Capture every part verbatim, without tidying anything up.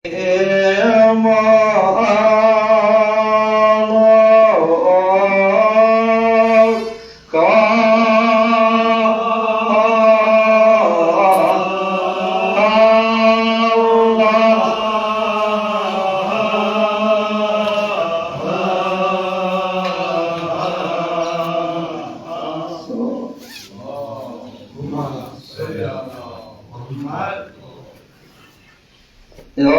یا اللہ،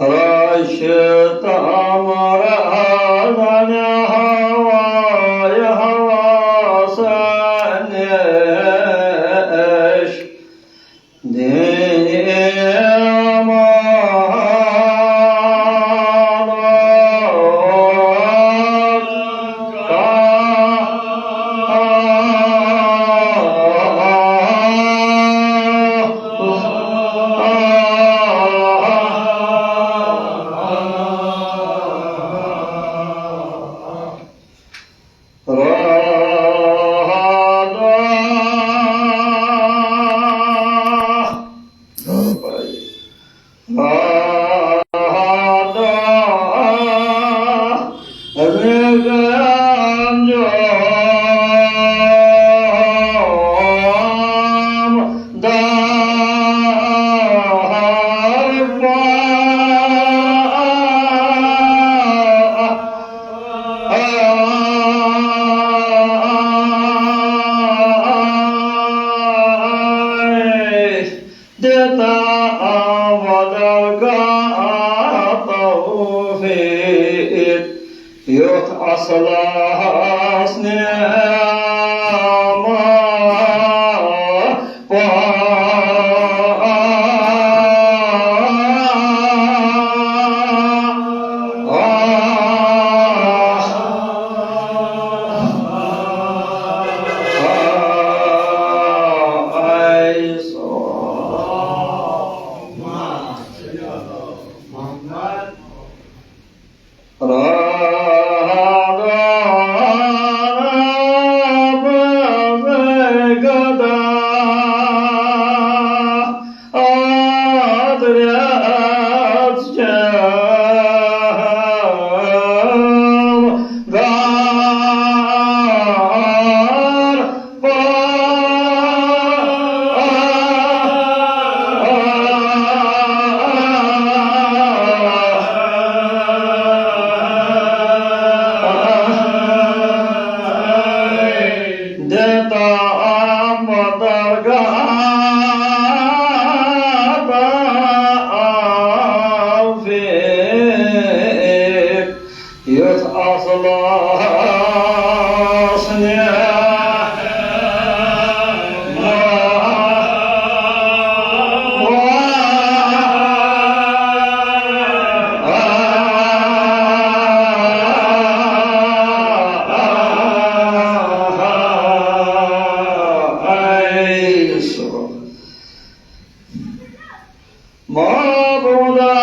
رشتہ مرادن ہوائے ہوا سنش۔ دِتہٕ آمدن کانٛہہ توفیٖق، یُتھ اصلس نعمت پا۔ یُتھ اصلس نعمت۔ معبودا،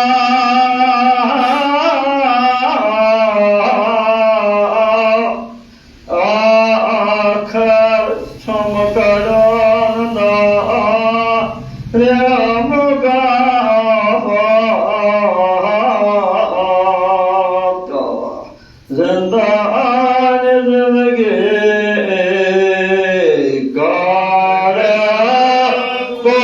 ٲخر چھُم کڑُن دارِ مُکافات۔ زندانِ زندگی کر کو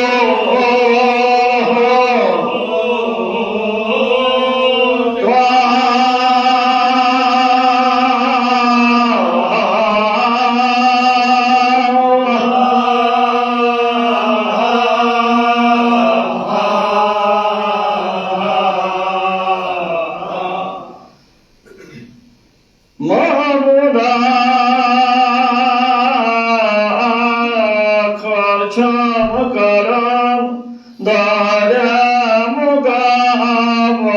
محمودا، ٲخر چھُم کڑُن دارِ مُکافات۔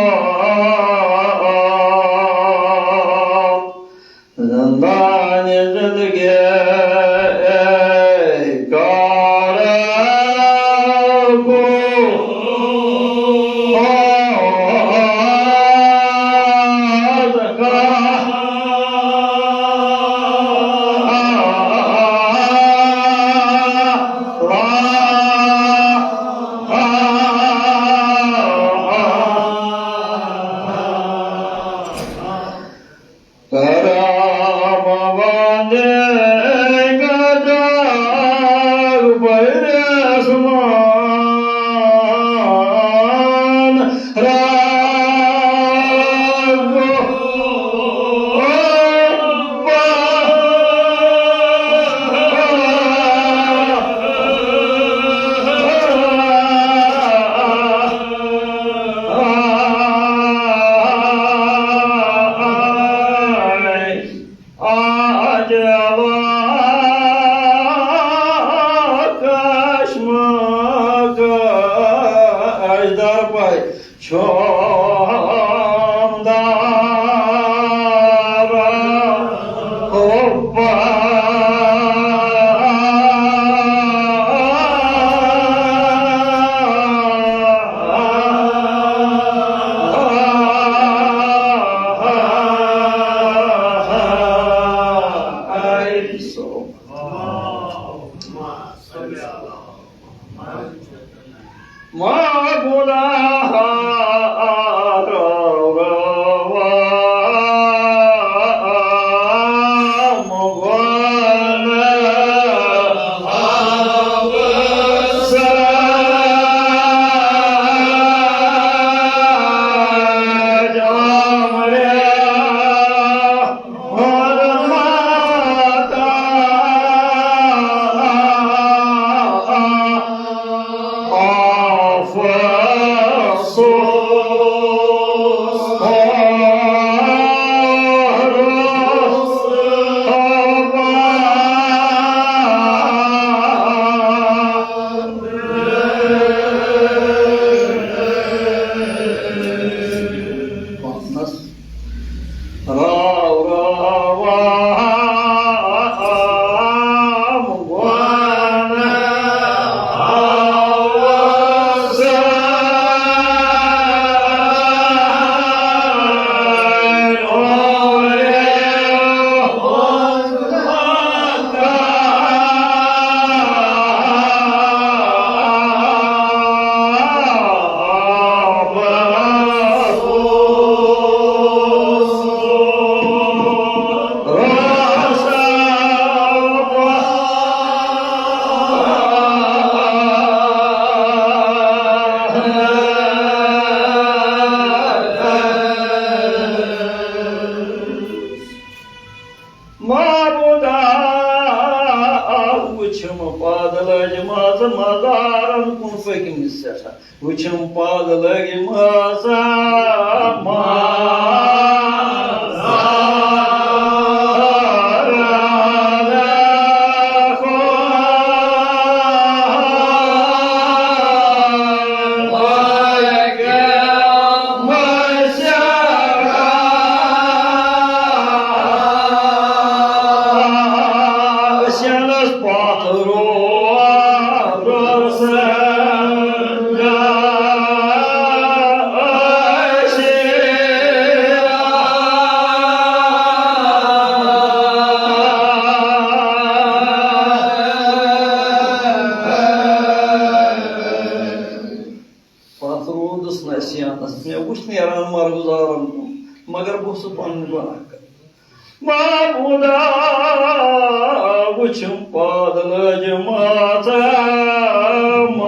زندانِ زندگی کر کو رام وندے گدر بھیرس مان۔ رام آج آوا کشمکش در پای شاندار حبا۔ معبودا معبودا وٕچھِم پاد لٲجمٕژ مزارن کُن پٔکمٕتۍ سٮ۪ٹھاہ۔ وٕچھِم پاد لٲجمٕژ مزارن کُن۔ پتھ روٗدُس نسیانس، مےٚ وُچھ نیران مرگُزارن کُن، مگر بہٕ اوسُس پنُن گۄناہ کران۔ معبودا وُچھِم پاد لٲجمٕژ مزارن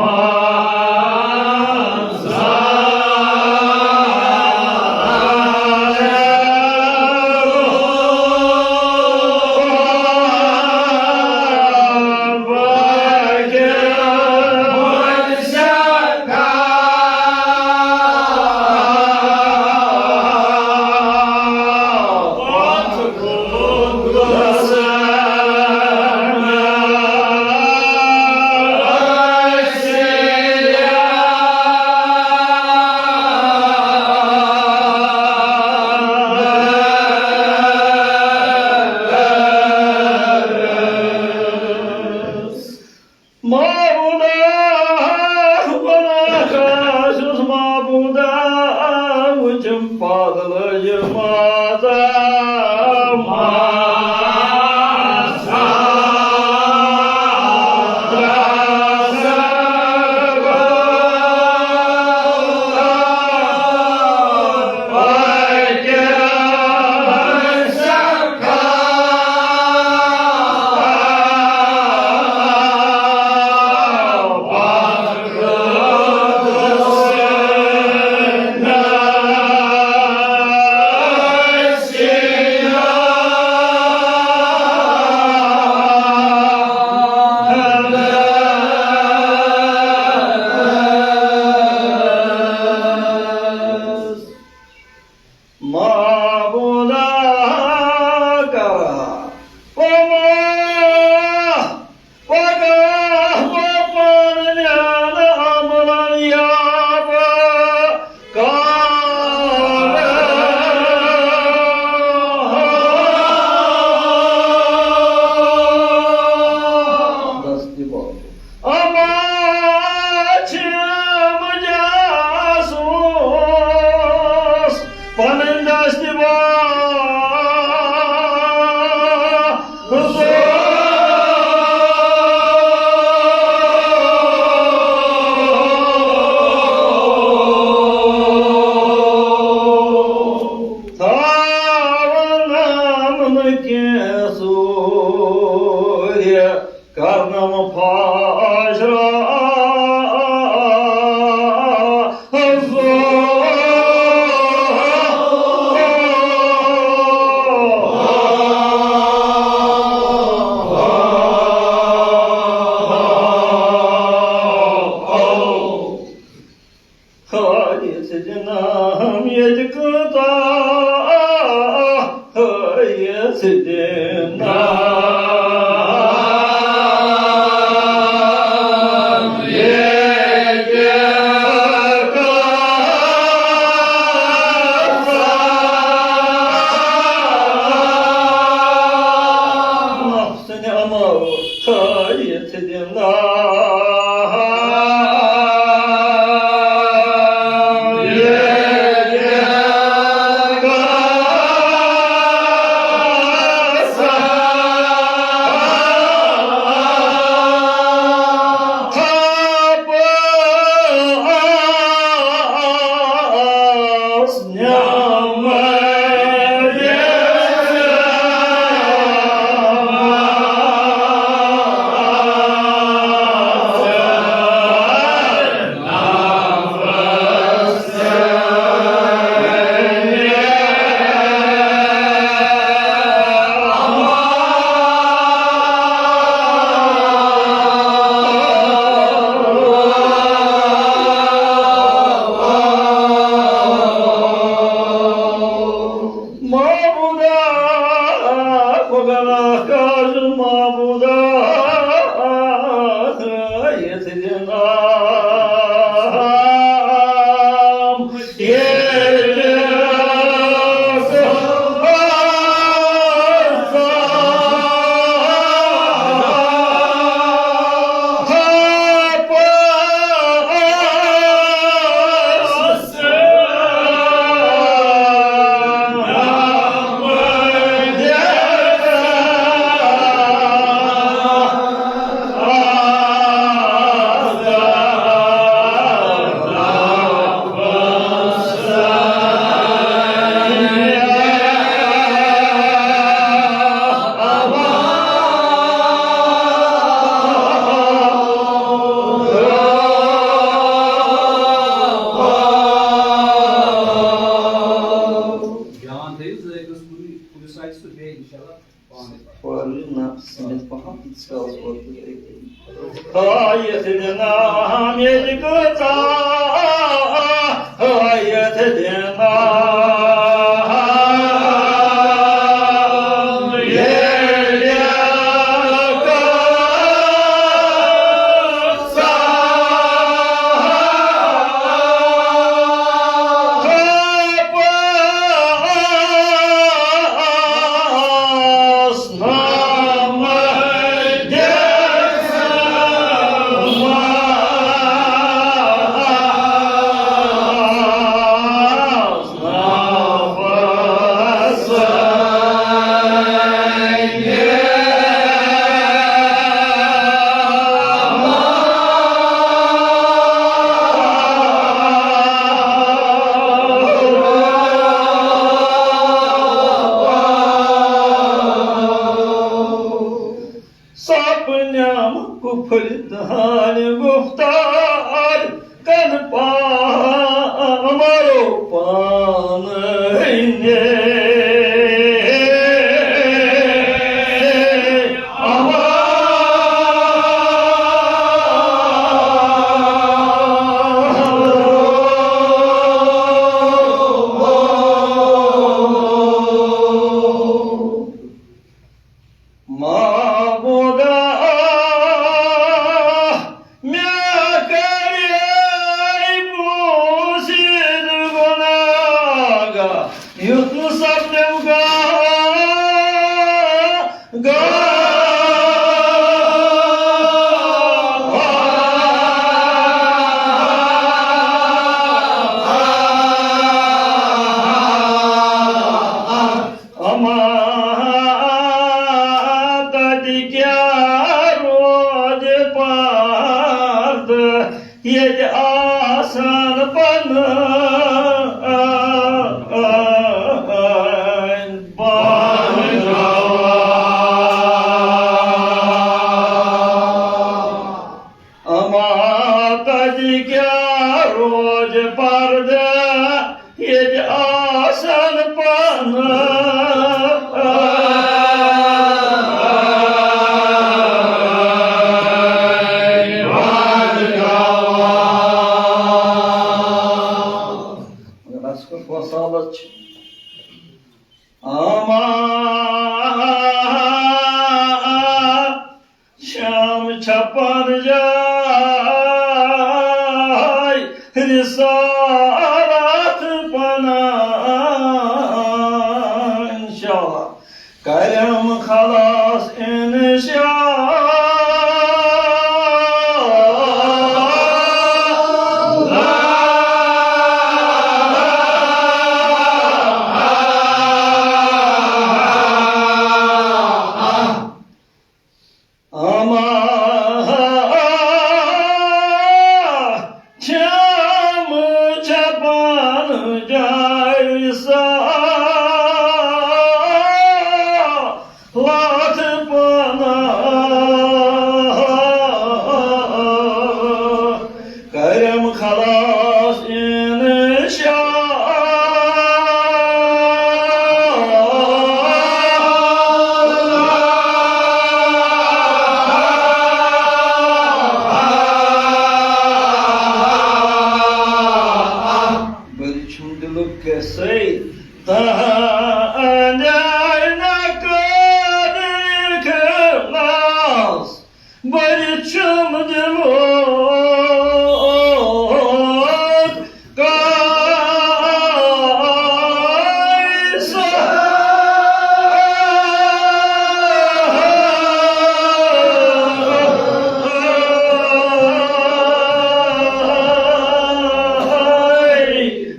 کینٛہہ ژوٗرِ کرنم پھاشرا۔ ہٲیِتھ دِنام ییٚتہِ کۭژاہ، ہٲیِتھ دِنام ییٚتہِ کۭژاہ۔ نفسن عمو ہٲیِتھ دِنام۔ معبودا، خۄدا کاجُل معبودا، یتھ دِنام ییٚلہِ دھیان تھٲیِو، زٲوِس کُنہِ، کُنہِ ساتہٕ چھُ سُہ بیٚیہِ، اِنشاءاللہ، پانَے۔ پَرُن نہ سٔمِتھ پَہَم، تیٖتِس کالَس ووت نہٕ أکِس۔ ہٲیِتھ دِنام ییٚتہِ کۭژاہ، ہٲیِتھ دِنام ییٚتہِ کۭژاہ۔ سپنم کفل دان گفتار کن پا-، مارو پانہٕ نے۔ معبودا، مےٚ کَرے بوٗزِتھ گۄناہ، یُتھ نہٕ سپدٮ۪م گا-، گا-، اما تتہِ کیٛاہ روزِ پردٕ، ییٚتہِ آسن پنٕنۍ پنٕنۍ۔ کرم خلاص انشاء اللہ۔ اما چھم چھپان جاے سا لاتھ پناہ۔ کرم خلاص انشاء اللہ۔ بٔلۍ چھُم دِلُک قصے تہٕ اندے نہ کٔر اخلاص۔ بٔرِتھ چھُم دِلُک قصہٕ۔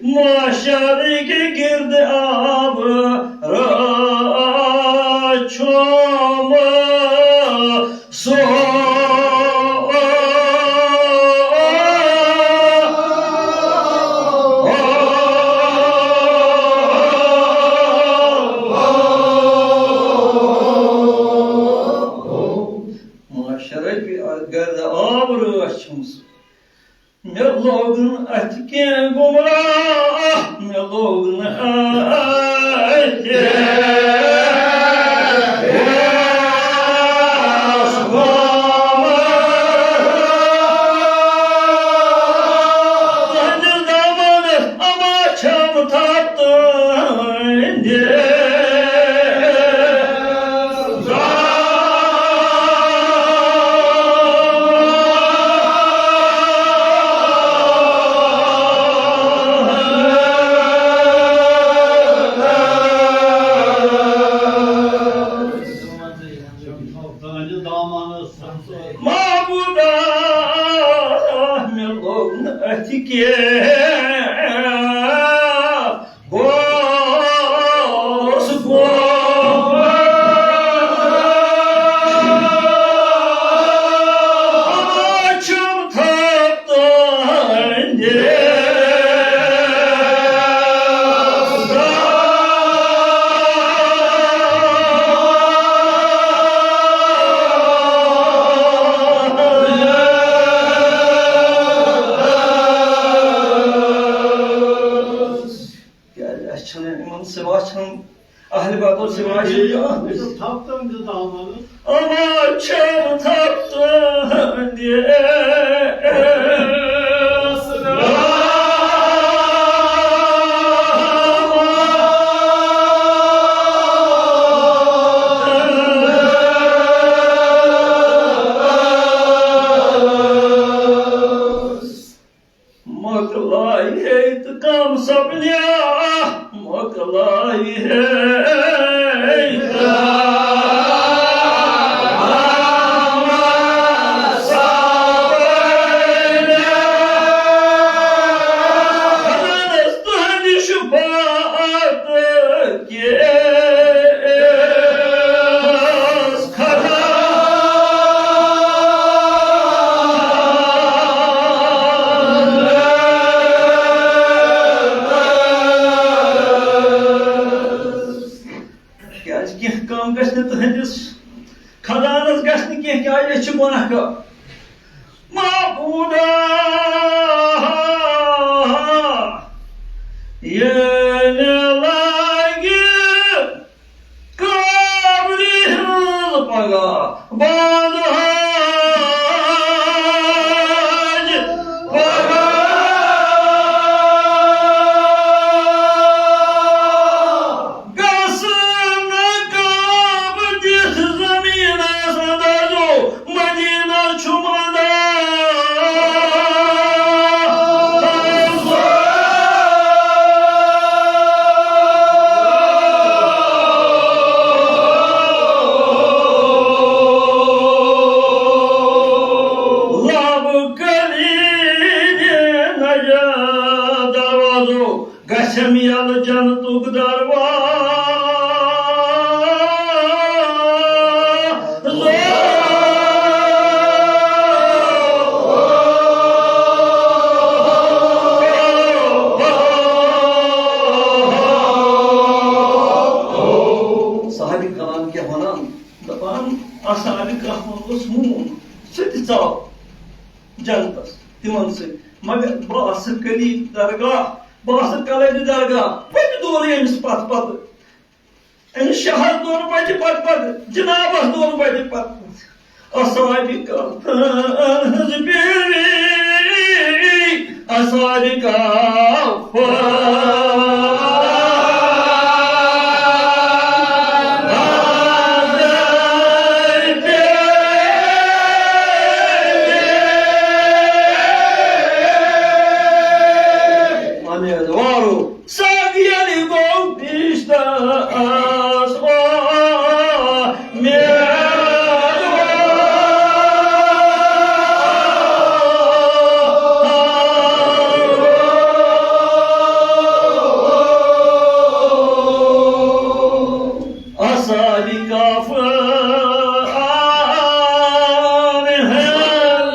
محشرٕکۍ گِرد آب رٲچھ چھُم سُہ۔ محشرٕکۍ گِرد آب رٲچھ چھُم سُہ۔ مےٚ لوگ نہٕ اَتھِ کینٛہہ گُمراہ، مےٚ لوگ نہٕ اَتھِ کینٛہہ گُمراہ۔ تُہٕنٛدِس دامنس اما چھم تھپھ تُہٕنٛدِ۔ محبوبا، مےٚ لوٚگ نہٕ اَتھِ کینٛہہ۔ بوس گوٚو چھُم تھپھ تُہٕنٛدِ۔ کیٛازِ اَسہِ چھُنہٕ یِمَن سِوا چھُنہٕ اہلِ بیتَس سِوا چھُنہٕ کانٛہہ۔ تھپھ تُہٕنٛدِ دامنہٕ۔ اما چھم تھپھ تُہٕنٛدِ۔ مۄکلایہِ ہے تہٕ کم سپنیا، مۄکلایہِ ہے تہٕ کم سپنیا۔ خدانس تُہٕنٛدِ شفاعت کِس خزانس۔ کیٛازِ کینٛہہ کم گژھِ نہٕ تُہٕنٛدِس خزانس گژھِ نہٕ کینٛہہ، کیٛازِ أسۍ چھِ گۄناہ گار۔ معبودا، ییٚلہِ لگہِ قبرِ ہٕنٛز پگاہ بنٛد حاج پگاہ۔ گژھن نہٕ کعبہٕ دِتھ زٔمیٖنَس اندازو، مدینہ چھُم انداز۔ دَپان، اَصحابِ کہفَن اوس ہوٗن، سُہ تہِ ژاو جنتَس تِمَن سۭتۍ۔ مگر بہٕ آسہٕ قریب درگاہ، بہٕ آسہٕ کلٲنہِ درگاہ، بہٕ تہِ دورٕ أمِس پتہٕ پتہٕ۔ أمِس شاہَس دورٕ بہٕ تہِ پتہٕ پتہٕ، جنابَس دورٕ بہٕ تہِ پتہٕ پتہٕ۔ اَصحابِ کہفَن ہٕنٛز بیوی، اَصحابِ کہفَن۔ امیدوارو سگ ییٚلہِ گوٚو بیشتس، او مےٚ اَصحابِ کہفَن ہٕنٛز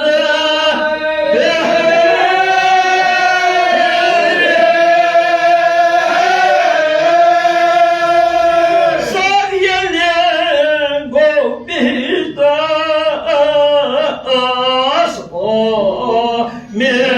سگ ییٚلہِ گوٚو بیشتس، او مےٚ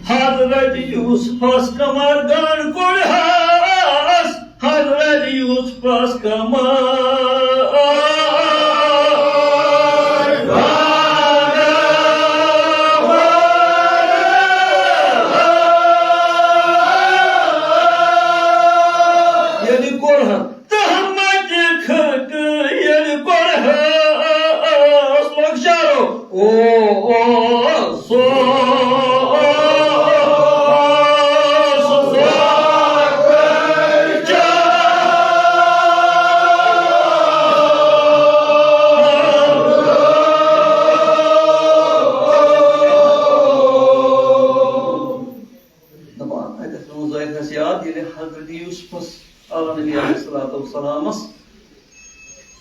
حضرت یوسفس کمر گنڈ کوٚڑہس، حضرت یوسفس کمر۔ ییٚلہِ کوٚڑہن تہمتہِ خرقہٕ، ییٚلہِ کوٚڑہس لۄکچارو، او، او، سو، سو، سو۔ دَپان، اَتٮ۪تھ روٗز ذٲکرَس یاد، ییٚلہِ حضرت یوسفَس علیہ الصلوۃ والسلامَس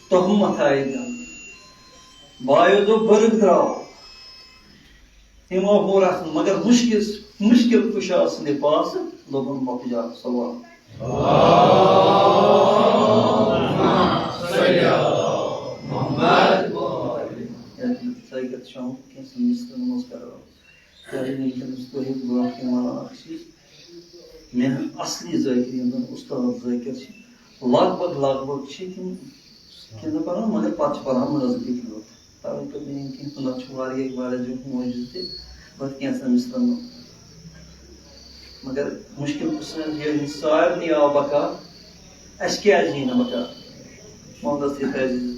تہمت آیہِ دِنہٕ۔ بایو دوٚپ، بٔرٕکھ درٛاو۔ تِمو ہور اَتھ، مگر مُشکِل، مُشکِل کُشا سٕنٛدِ پاسہٕ لوٚبُن مۄکجار سوال۔ یَتھ ذٲکر چھُ آمُت کینٛژھن مِصرَن منٛز کرو۔ کیٛازِ وٕنکیٚنَس تۄہہِ برونٛٹھ کَنہِ وَنان اَکھ چیٖز، میٛانٮ۪ن اَصلی ذٲکِریٖن زَن اُستاد ذٲکِر چھِ، لگ بگ، لگ بگ چھِ تِم کینٛہہ نہٕ پَران، مگر پَتہٕ چھِ پَران مُنظم پٲٹھۍ۔ تَوَے کٔر مےٚ یِم کینٛہہ تہٕ نَتہٕ چھُ واریاہ، واریاہ زیوٗٹھ موجوٗد تہِ، پَتہٕ کینٛژھن مِصرَن منٛز۔ مگر مُشکِل قٕصہٕ ییٚلہِ سارنٕے آو بکار، اَسہِ کیٛازِ یی نہٕ بکار؟ محمد سید عزیز۔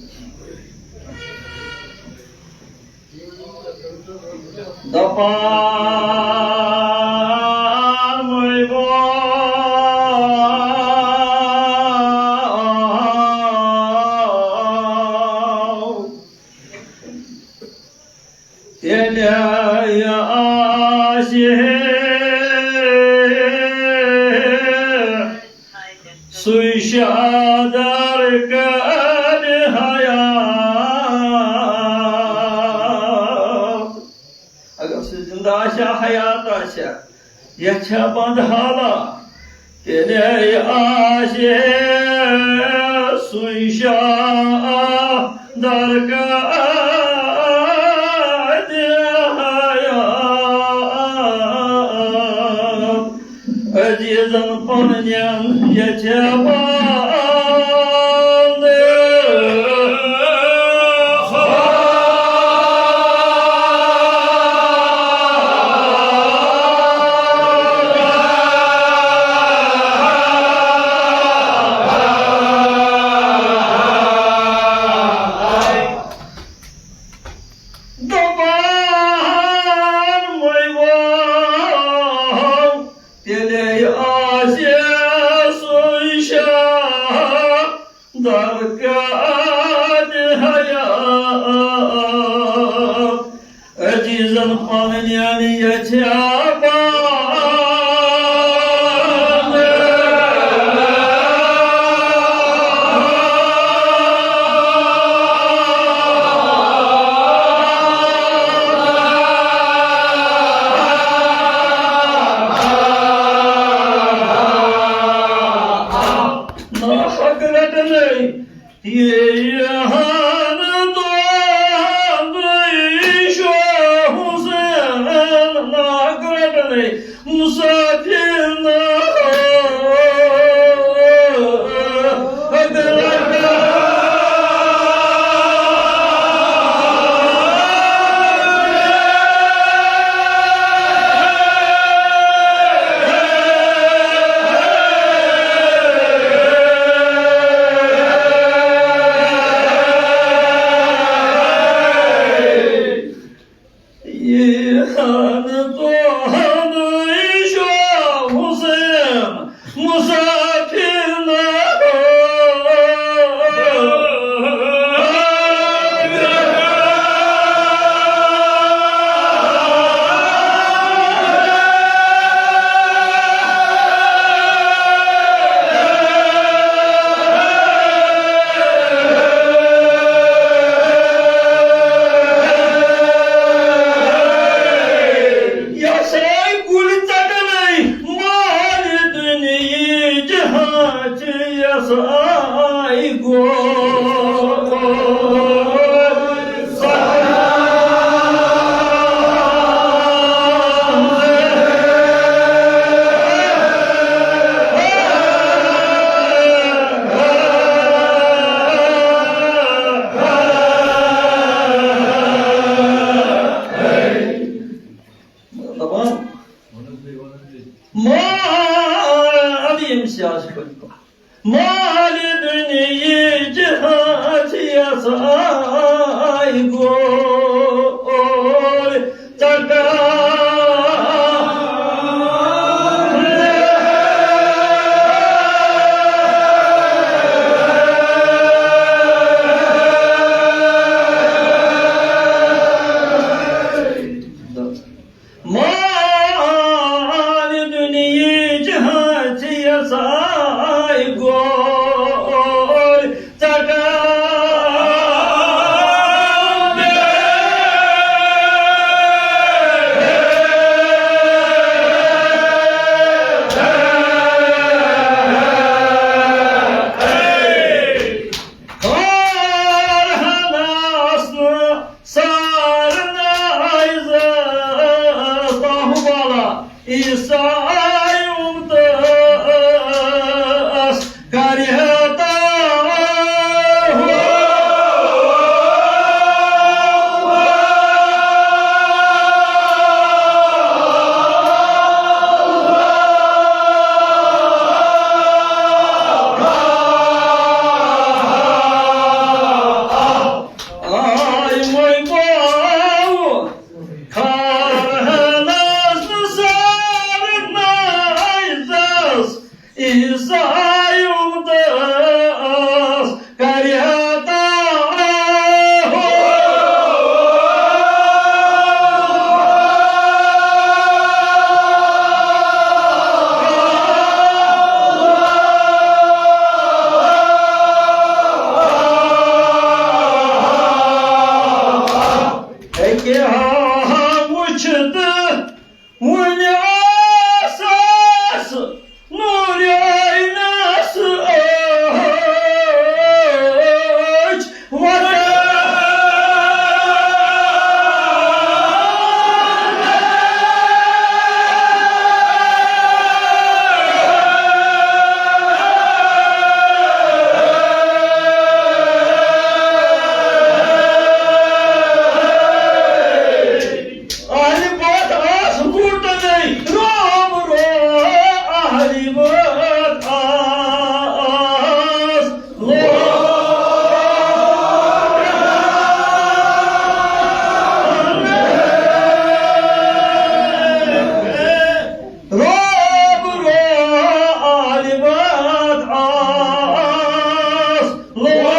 دپان وۄنۍ گوٚو تیٚلہِ یہِ آسہِ ہے سُے شادر کَرِ حیات۔ اگر سُہ زِندٕ آسہِ ہا، حیات آسہِ ہا، یَتھ چھا بنٛد حالہ؟ تیٚلے آسہِ سُے شادر کَرِ حیات۔ عزیزن پننٮ۪ن یژھِ باندٕ۔ دپان وۄنۍ گوٚو تیٚلے آسہِ سُے شادر کَرِ حیات۔ عزیزن پننٮ۪ن یژھِ باندٕ۔ آے گوٚو ژٹان۔ مانہِ دُنیہٕچ ہنٛژ یۄس آے گوٚو ژٹان۔ خارہنس نہٕ سارنٲے زٲژ تاہو بالا عیساے اُمتس کَرِ ہتا۔ آے مے باو خارہنس نہٕ سارنٲے زٲژ عیساے اُمتس کَرِ ہتا۔ اکیاہ وُچھ تہٕ وُنہِ آسس نوٗرِ عٲینس أچھ وۄتھان۔ اہلِ بٲتھ آس لوٗٹنَے، روم رو اہلِ بٲتھ آس لوٗٹنَے۔ روم رو اہلِ بٲتھ آس لوٗٹنَے۔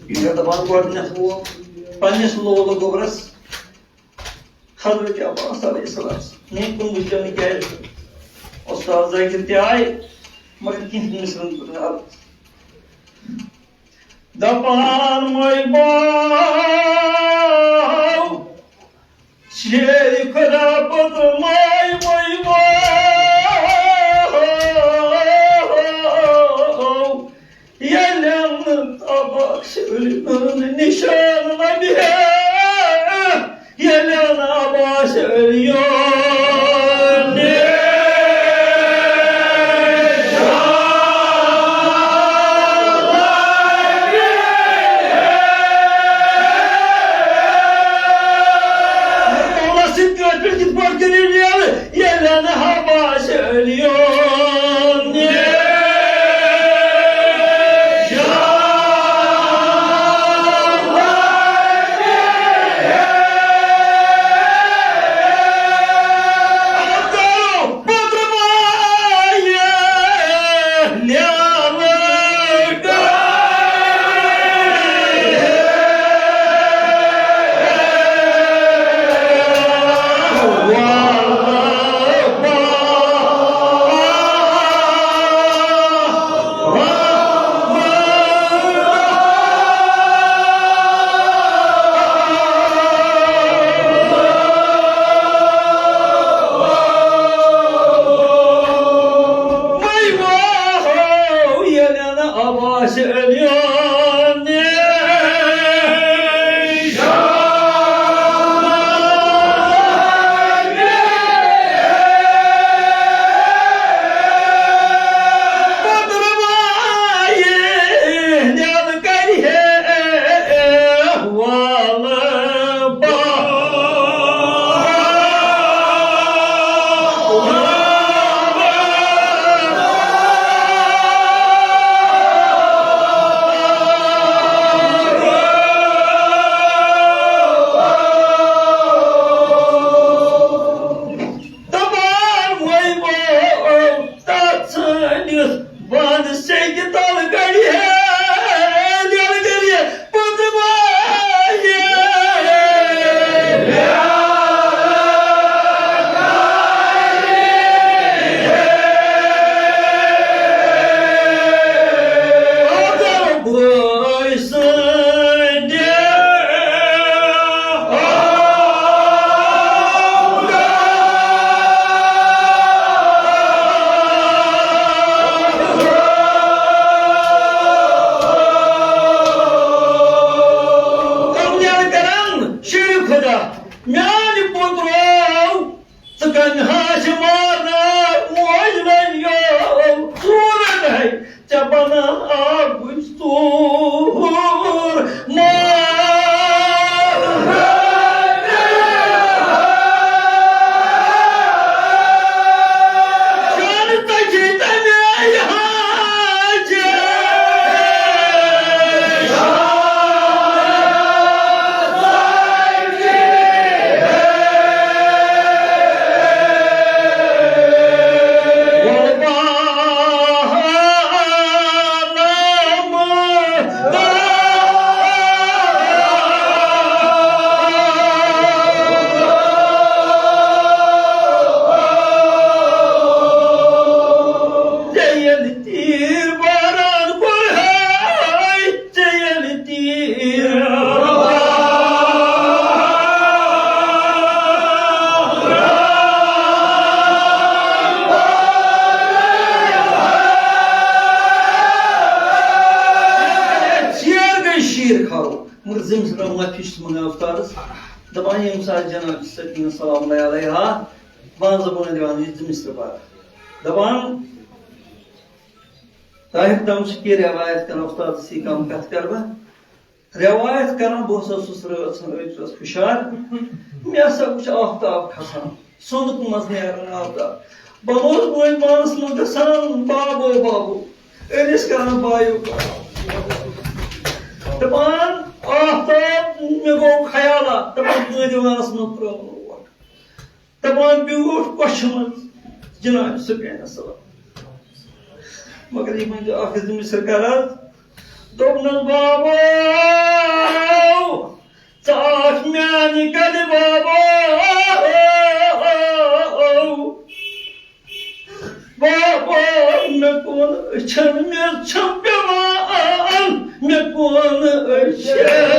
یہِ چھا دَپان گۄڈٕنیٚتھ ووت پننِس لولہٕ گوٚبرس حضرت عباس علیہ السلام۔ مےٚ کُن وٕچھو نہٕ کیٛازِ؟ اُستاد ذٲکِر تہِ آے، مگر کینٛہہ مِصرن کوٚر نہٕ عرض۔ دَپان مے باو، شیخ ربت مے مے باو، ییٚلہِ نہٕ تباہ شُرۍ نہٕ نِشان لبہِ ہے، ییٚلہِ نہٕ تباہ شُرۍ یون نِشان۔ مولا سٕنٛدۍ کٲفِر کِتھ پٲٹھۍ کٔرِو نیرٕ؟ ییٚلہِ نہٕ حبش علیون نِشان۔ میانہِ پُترو، ژٕ کَمہِ ہاسہِ مارناو موج رنیو؟ ژوٗرن ہے ژےٚ بناو بہٕ ژوٗر مار۔ ژےٚ ییٚلہِ تیٖر باران کوٚر ہے، ژےٚ ییٚلہِ تیٖر شیر گٔے شیٖر کھارو، مگر زٔمِس رحمت چھُ منٛگان اُستادَس، دَپان ییٚمہِ ساتہٕ جناب سکیٖنہ سلام اللہ علیہا وانٛزٕ بٲنۍ دِوان یہِ زٔمِس تہٕ پَتہٕ دَپان، طاہر دم چھِ کینٛہہ رٮ۪وایت کران، اُستادَس سۭتۍ کَم کَتھ کَرٕ بہٕ۔ رٮ۪وایت کران، بہٕ ہسا اوسُس رٲژ ہن أتھۍ رٲژ ہُشار، مےٚ ہسا وُچھ آفتاب کھسان، سۄنٛدُک منٛز نیران آفتاب۔ بہٕ اوسُس بٲنۍ پانَس منٛز گژھان، بابو، بابو، أمِس کران بایو کَتھ۔ دَپان، آفتاب، مےٚ گوٚو خیالا، دَپان، بٲنۍ دِوانَس منٛز ترٛٲوُن اوٹ۔ دَپان بیوٗٹھ کۄچھِ منٛز جناب سفیانَس سلام۔ مگر یِمن چھُ اکھ زٕ مِصر قرض۔ دوٚپنَس، بابو، ژٕ آکھ میانہِ کَلہِ بابو۔ بابا، مےٚ کُن أچھن مےٚ چھَم پٮ۪وان، مےٚ کُن أچھن۔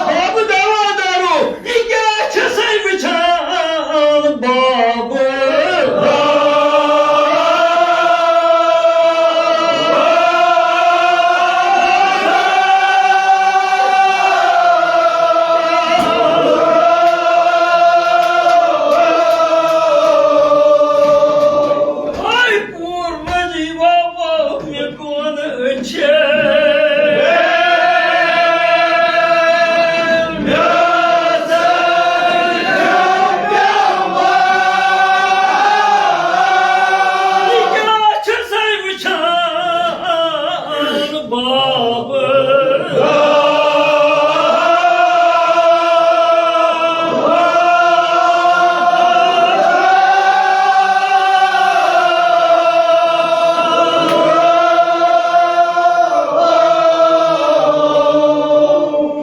بابہٕ دوا دارو، یہِ کیٛاہ چھَسَے وٕچھان بابہٕ؟ ہاے پوٗر مٔنٛزی بابا، مےٚ کُن أچھن۔ یہِ کیٛاہ چھَسَے وٕچھان بابہٕ؟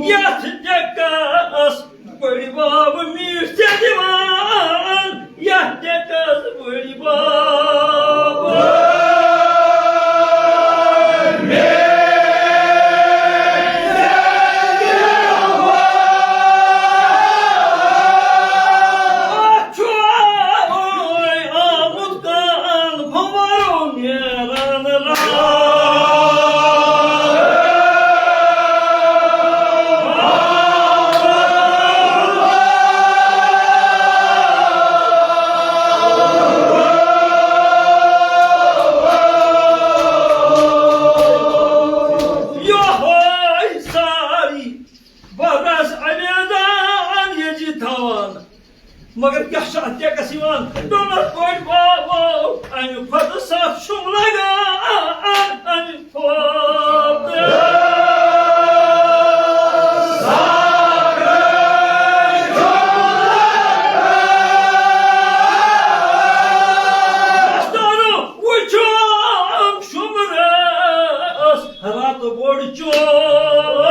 یَتھ ڈٮ۪کَس بٔڑۍ بَب میٖٹھۍ ژےٚ دِوان، یَتھ ڈٮ۪کَس بٔڑۍ بَب۔ اَتھ چھُ آمُت کان بھنٛوَرو نیران راز۔ یۄہے ساری برس علیحدہ ییٚتہِ تھاوان۔ مگر کیٛاہ چھُ اَتھ ٹیکس یِوان؟ دوٚپنَس، بٔڑۍ بابو، اَمہِ کھۄتہٕ سَتھ چھُم لگان، اَمہِ کھۄتہٕ۔ دستارو، وٕچھو، شُمرس راتہٕ بوٚڑ چور۔